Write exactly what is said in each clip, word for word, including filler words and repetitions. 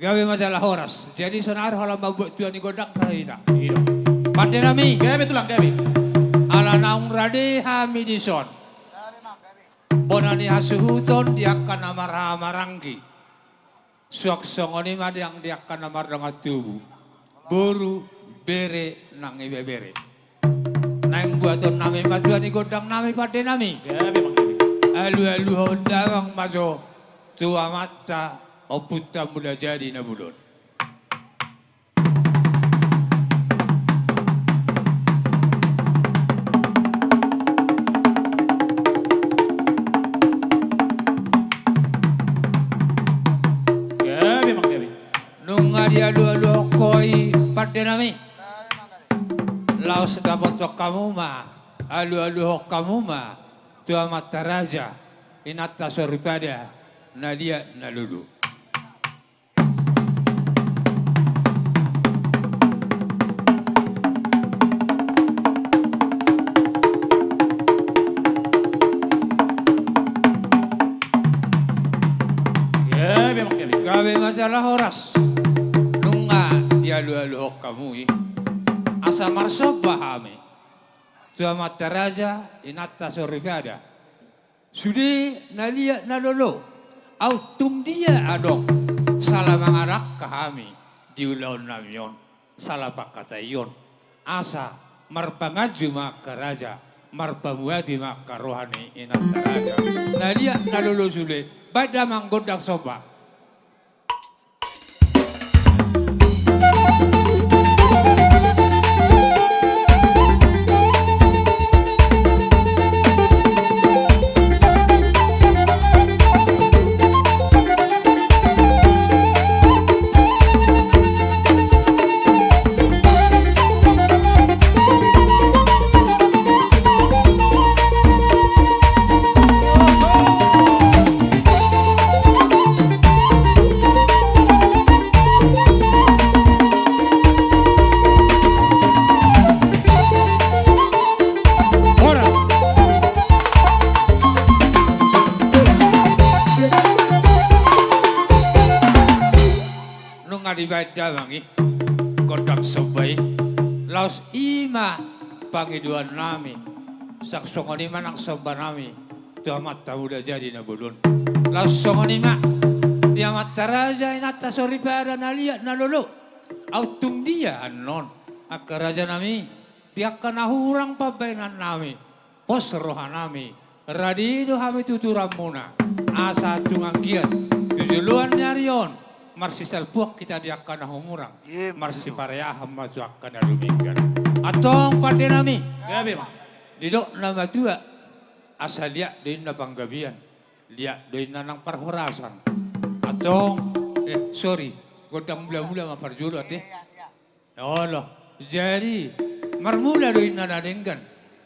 Gabe ma jala horas. Jadi sonari holan mambuat tua ni gondang hita. I do. Pande nami. Gabe tulang, gabe. Ala naung rade hami dison. Bona ni hasuhuton di angka na marhahamaranggi. Suang songon i ma nang di angka na mardongan tubu. Boru, bere, nang ibebere. Naeng buaton nami ma tua ni gondang nami pande nami. Gabe ma, gabe. Alualuhon damang ma jo tu amanta Ompunta Mula Jadi Na Bolon. Gabe ma, gabe. Nunga dialualuhon ho i pande nami. Laos dapothon hamu ma, alualuhon hamu ma tu amanta raja, inanta soripada, na liat na lolo. Gabe ma, gabe. Gabe ma jala horas. Nunga dialualuhon hamu i. Asa marsomba hami tu amanta raja, inanta soripada. Sude na liat na lolo, aut tung dia adong sala mangadangka hami di ulaon nami on, sala pangkataion, asa marpanganju ma angka raja, marpamuati ma angka roha ni inanta raja. Na liat na lolo sude, baen damang gondang somba. Horas. Nunga dibaen damang i gondang somba i. Laos i ma pangidoan nami. Suang songon i ma nang somba nami tu amanta Mula Jadi Na Bolon. Laos songon i ma di amanta raja, inanta soripada, na liat na lolo. Aut tung dia annon, angka raja nami, di angka na hurang pambaenan nami, pos roha nami, rade do hami tuturan muna, asa tung anggiat tu joloan ni ari on marsisalpuon hita di angka na humurang. Marsipareahan ma tu angka na dumenggan. Antong pande nami. Gabe ma. Didok na matua, asa liat do inna panggabean, liat do inna nang parhorasan. Antong, eh, sorry, gondang mulamula ma parjolo ate. Olo. Jadi marmula do inna na denggan,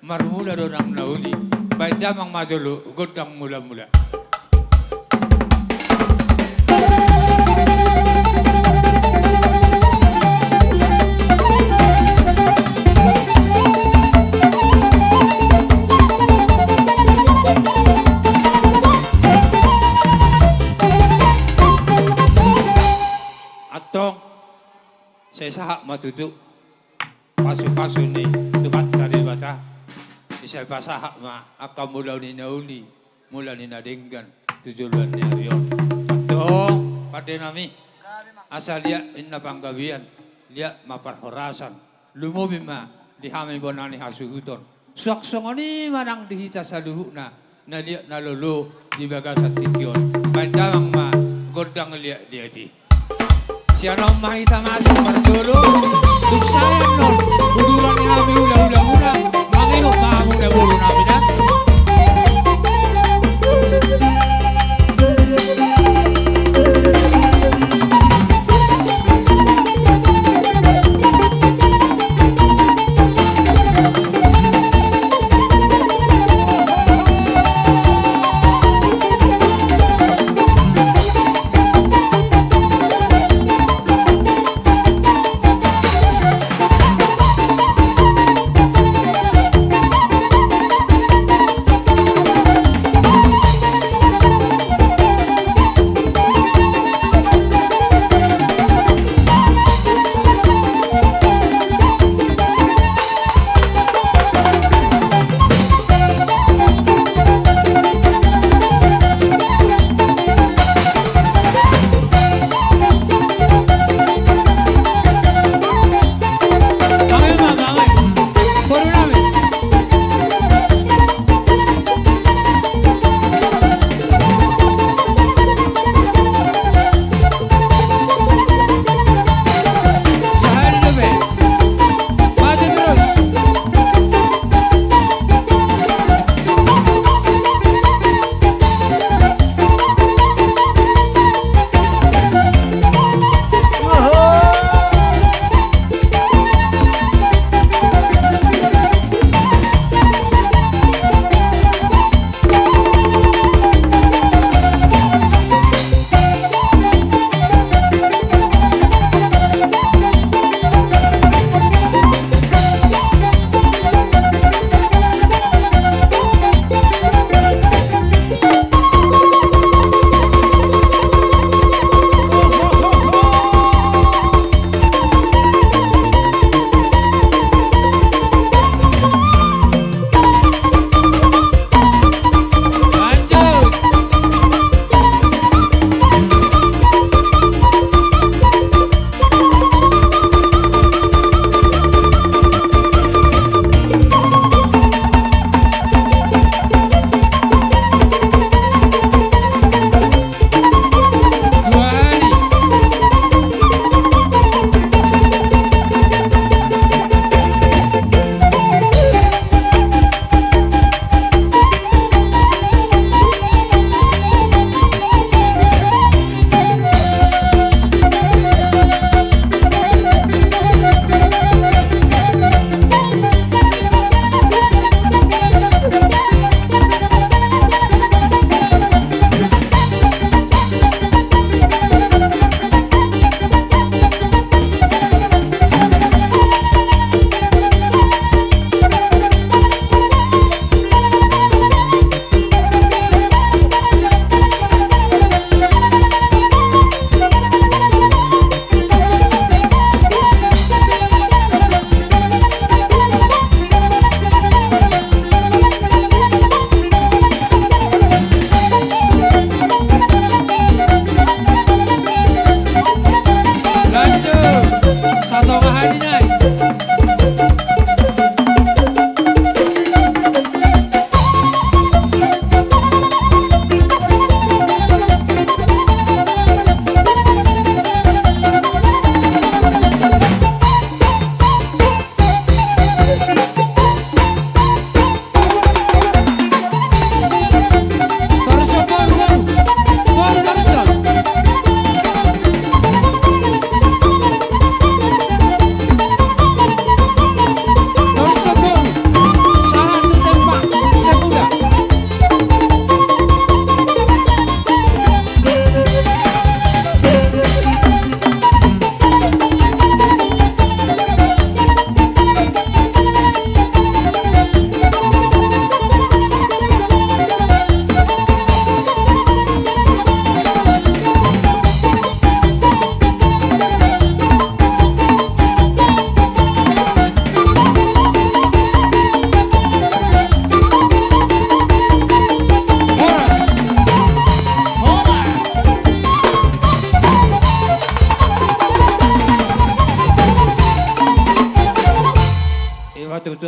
marmula do nang na uli. Baen damang ma jolo gondang mulamula. Antong. Sai sahat ma tutu pasupasu ni Tuhanta Debata. Di sai pasahat ma angka mula ni na uli, mula ni na denggan tu joloan ni ari on. Antong pande nami, asa liat inna panggabean, liat ma parhorasan, lumobi ma di hami bona ni hasuhuton. Suang songon i ma nang di hita saluhutna, na liat na lolo di bagasan tingki on. Baen damang ma gondang liatliat i. Sian on ma hita masuk parjolo. Tung sai annon uduran ni hami ulaula muna. Mangihut ma hamu na boru nami da.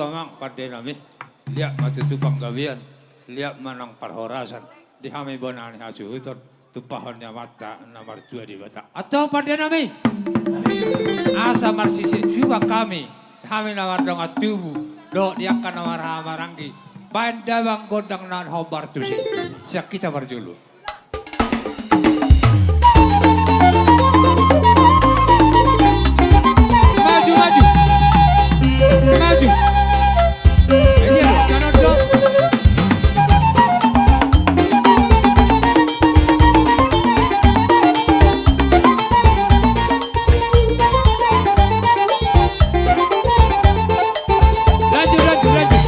Amang pande nami, liat ma tutu panggabean, liat ma nang parhorasan, di hami bona ni hasuhuton, tumpahon ni Amanta na martua Debata. Antong pande nami, asa marsisip suang hami, hami na mardongan tubu dohot di angka na marhahamaranggi, baen damang gondang na hombar tusi. Sian hita parjolo. Maju, maju. Maju. Ini ada sana dong. Lanjut, lanjut, lanjut.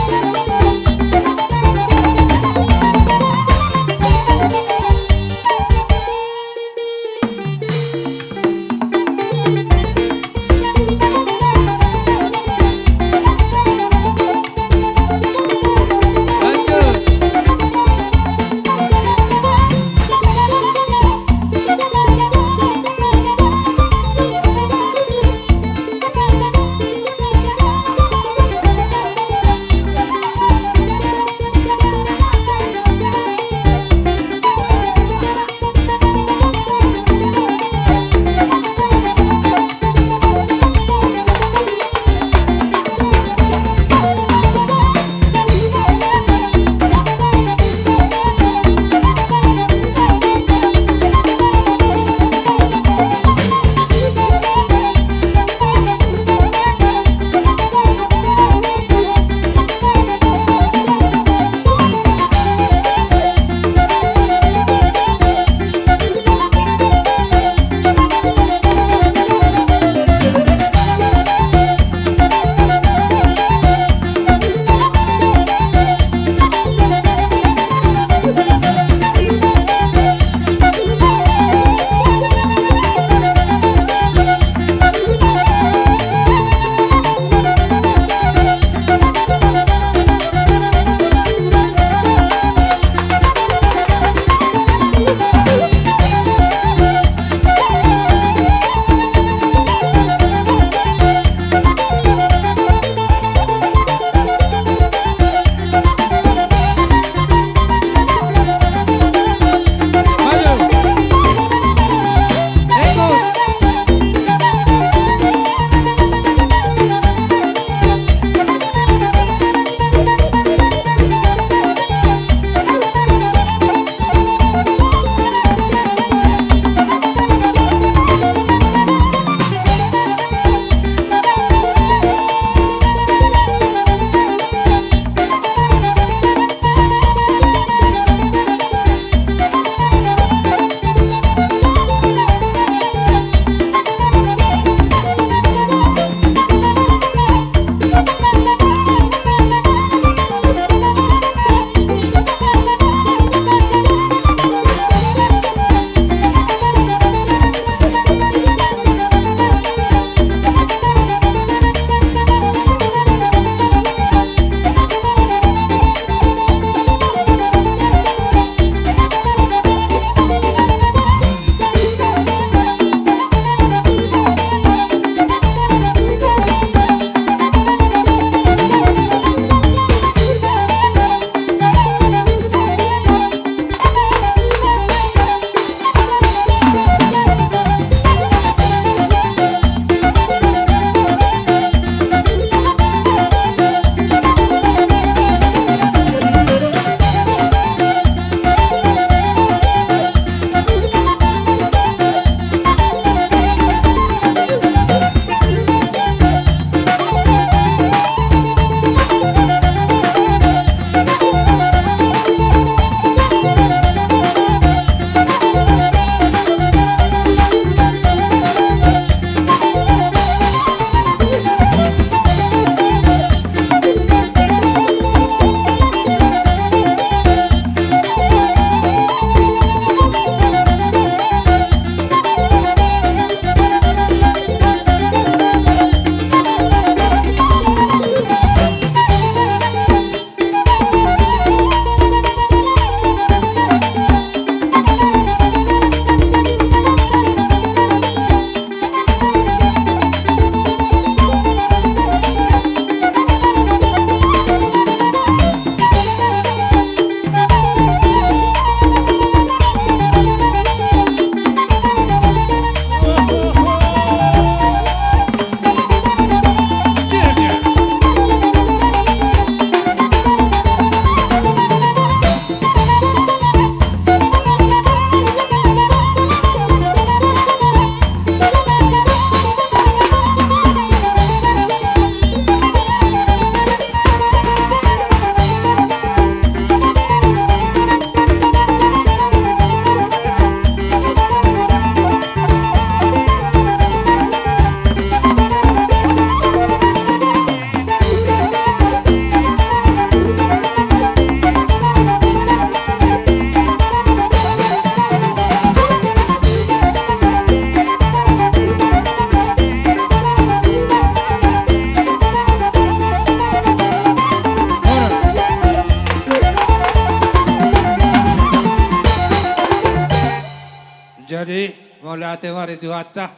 Jadi, mauliate ma di Tuhanta.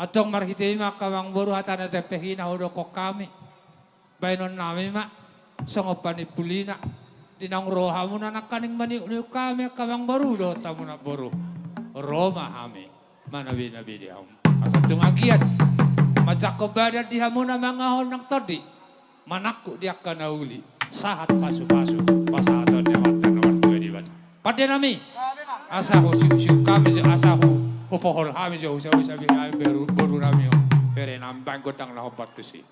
Antong marhite i ma angka amangboru hata na jempek i na hudokhon hami. Baenon nami ma songon panimpulina. Di naung ro hamuna nangkaning maniukniuk hami angka amangboru dohot hamu namboru. Ro ma hami manabenabe di hamu. Asa tung anggiat manjangkon badan di hamuna mangahon nang tondi. Manangkok di angka na uli, sahat pasupasu pasahaton ni Amanta na martua Debata. Pande nami, asa husiuksiuk hami jo, asa hu, hupohol hami jo, husabisabi hami boru, boru nami on, bere nami baen gondang na hombar tusi.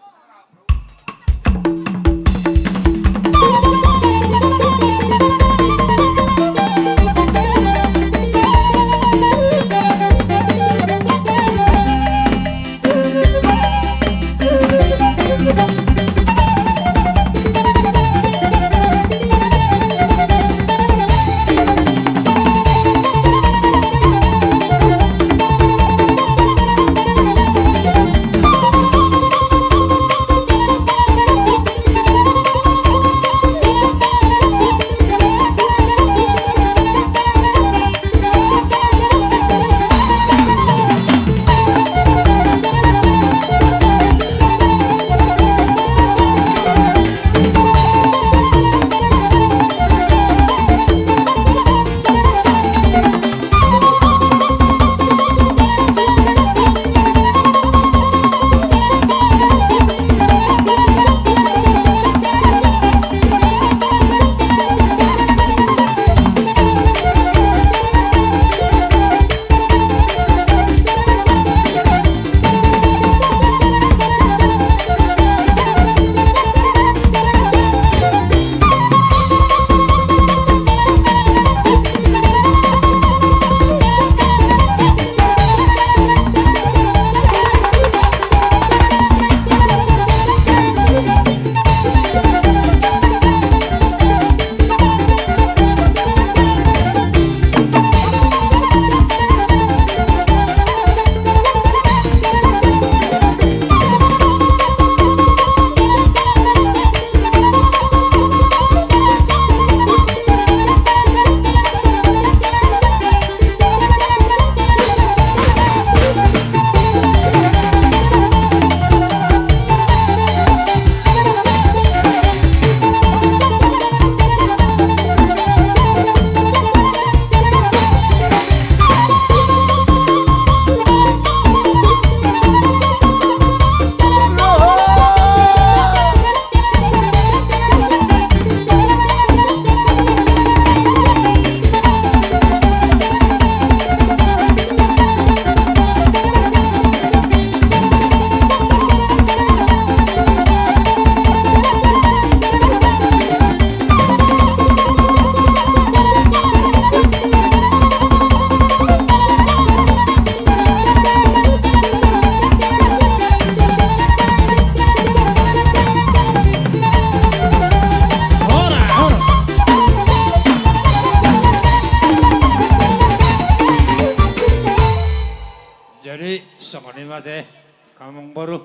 Jadi, songon i ma te, angka amangboru.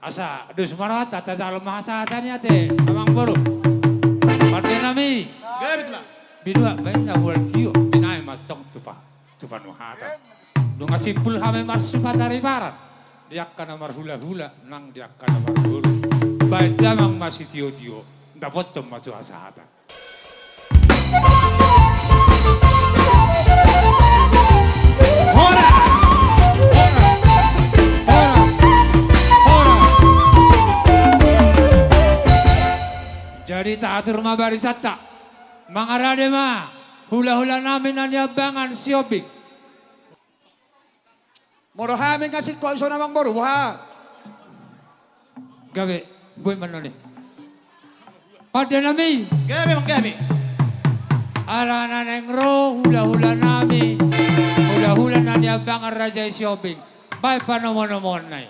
Asa, dos ma rohanta, tajalo ma hasahatan i ate, amangboru. Pande nami. Gabe, Tulang. Binua, baen na mual tio, binaen ma tong tupa, tupa nuhatan. Nunga simpul hami marsipataribaran di angka na marhulahula nang di angka na marboru. Baen damang ma sitiotio, dapothon ma tu hasahatan. Hora! Hora! Hora! Hora! Jadi taatur ma barisanta. Mangarade ma hulahula nami na niambangan Sihombing. Molo hami nga singkop i songon i, amangboru, boha? Gabe, boi ma non i. Pande nami. Gabe, Amang, gabe. Ala na naeng ro hulahula nami, hulahula na niambangan raja i Sihombing. Baen panomonomoonna i.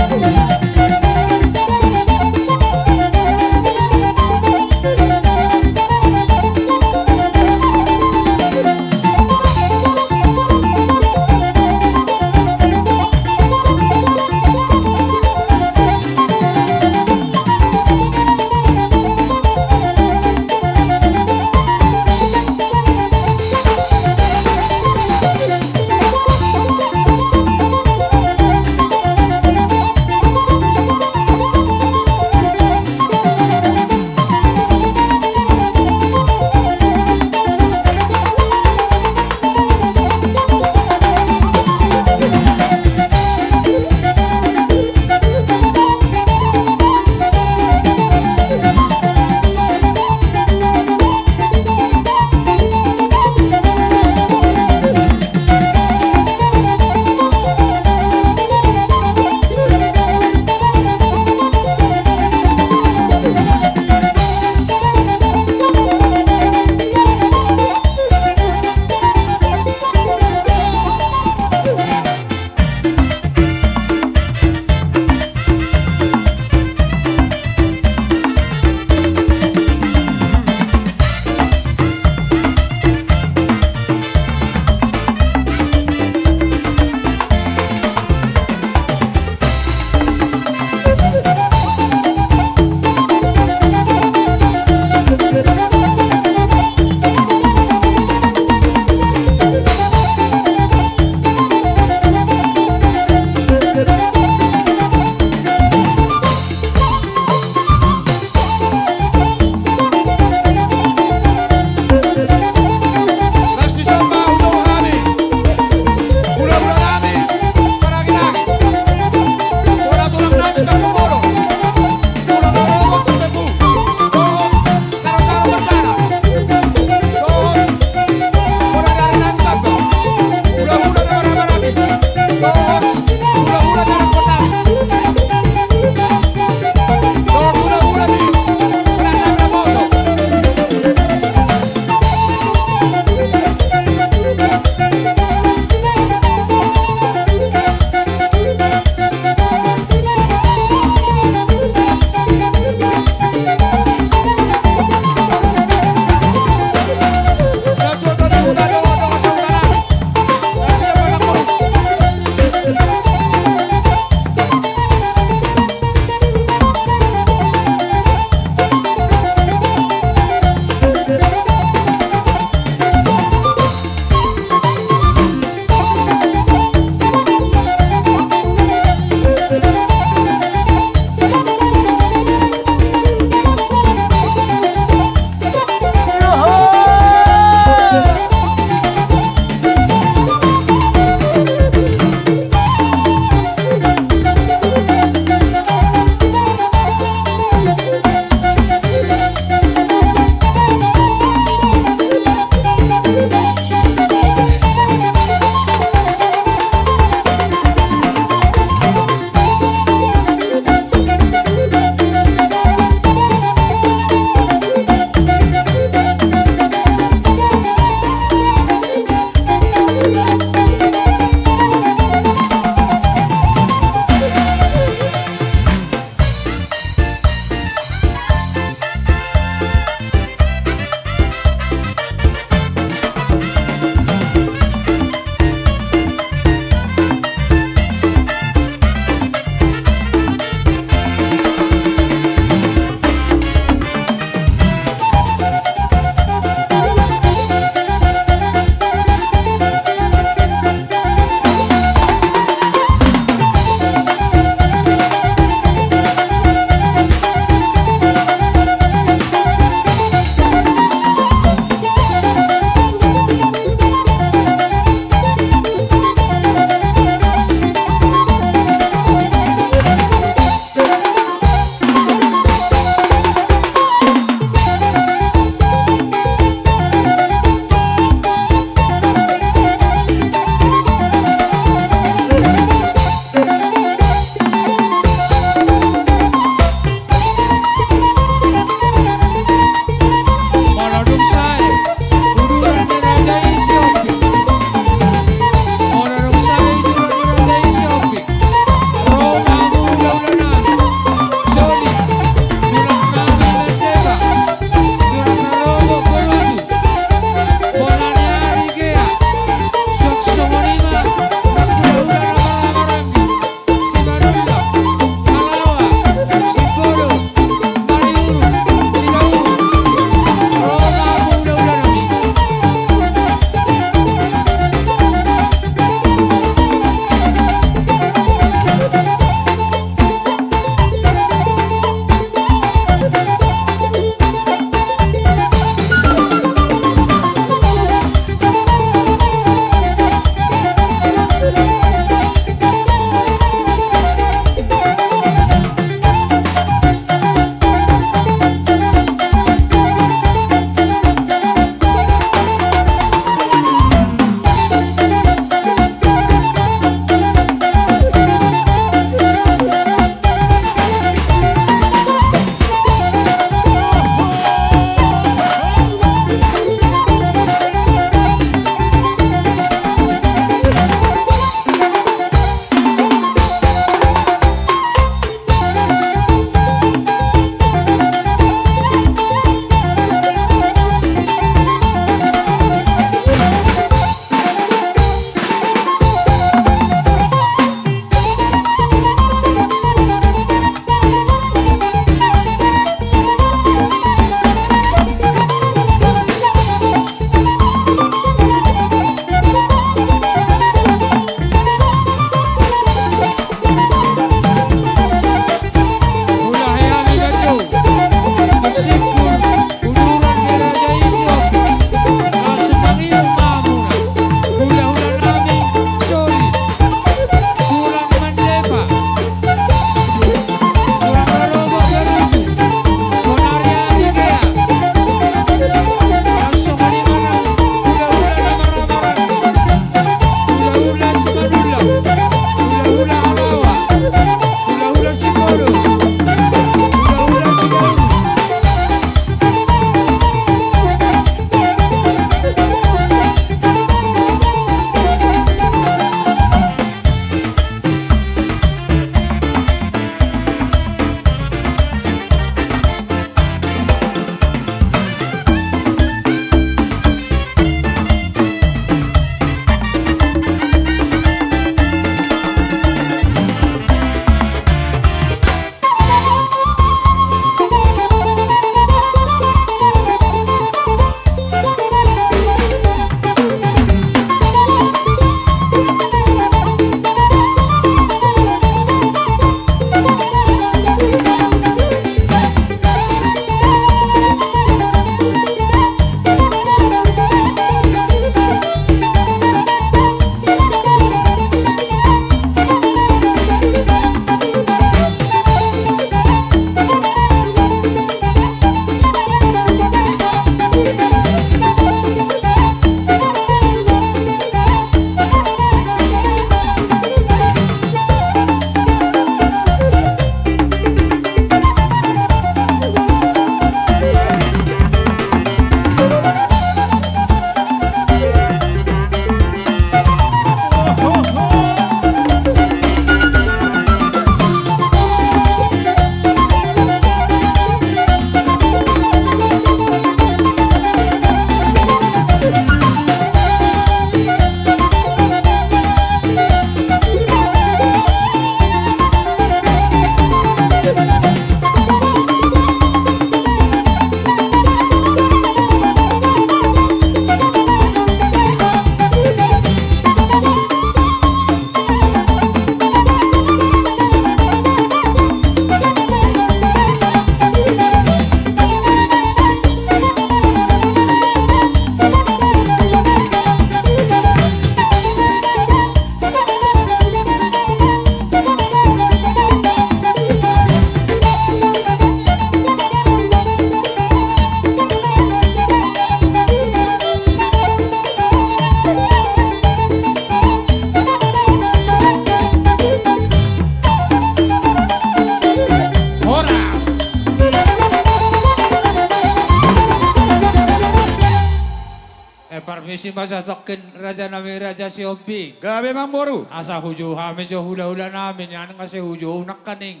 Parmisi ma sasongkin raja nami Raja Sihombing. Gabe ma amang boru. Asa hujou hami jo hulahula nami, nian nga sai hujou nangkaning.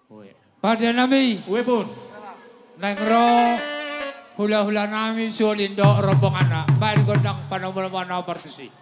Ue. Pande nami. Ue pun. Naeng ro hulahula nami Suolindo rombonganna. Baen gondang panomunomuan na partusi.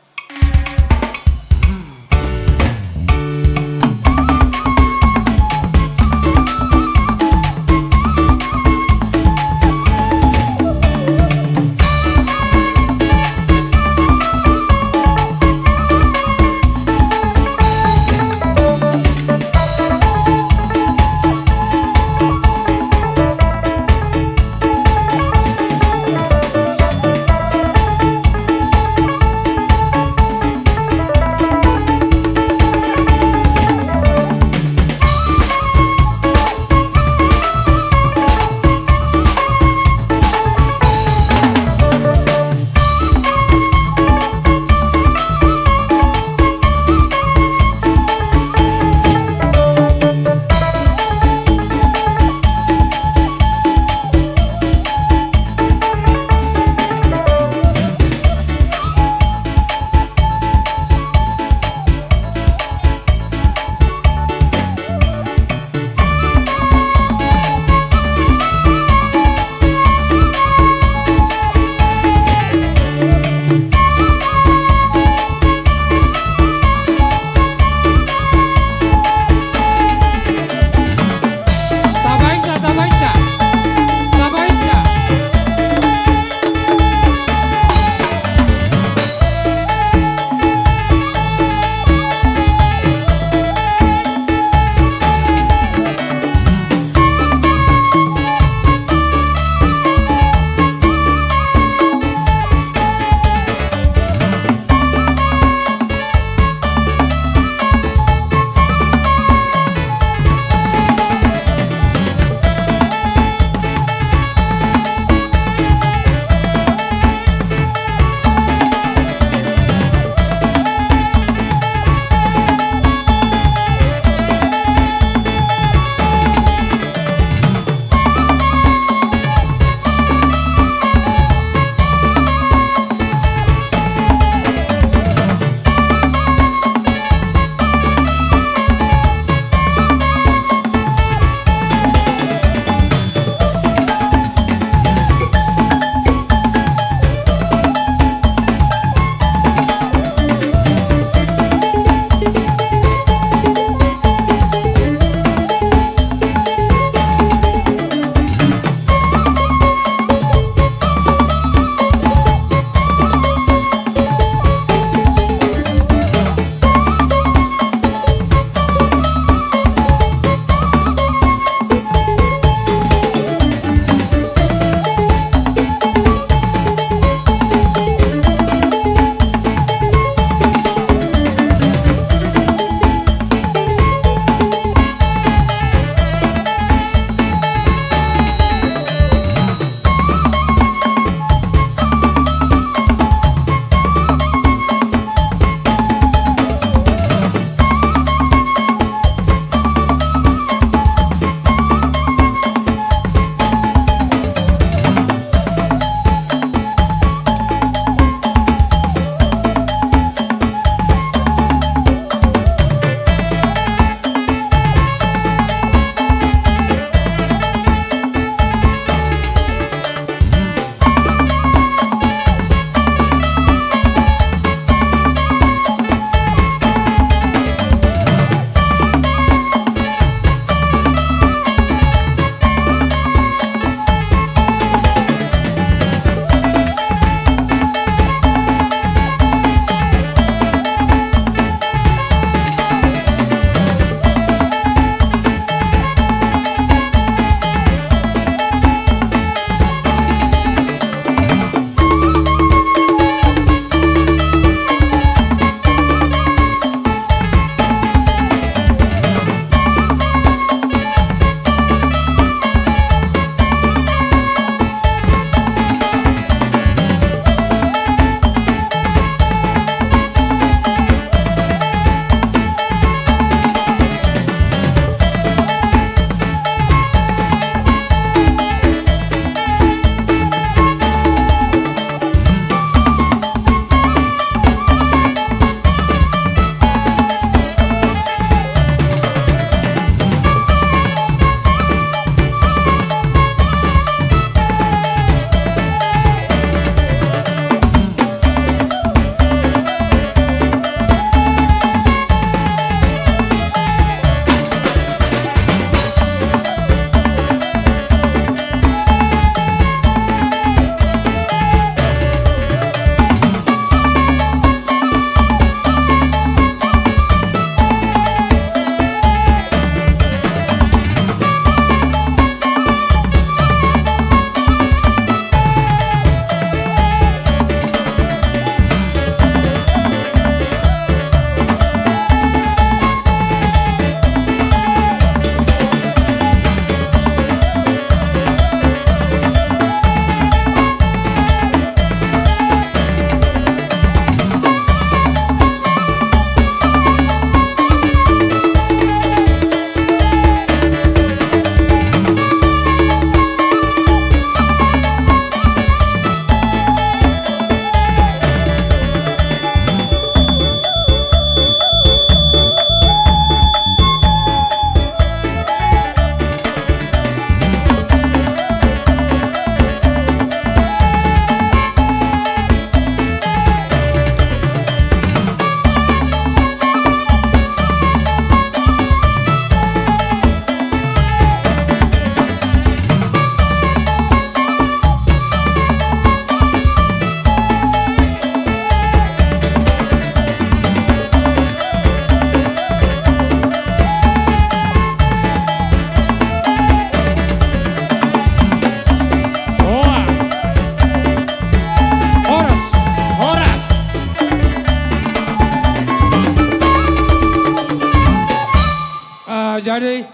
Jadi,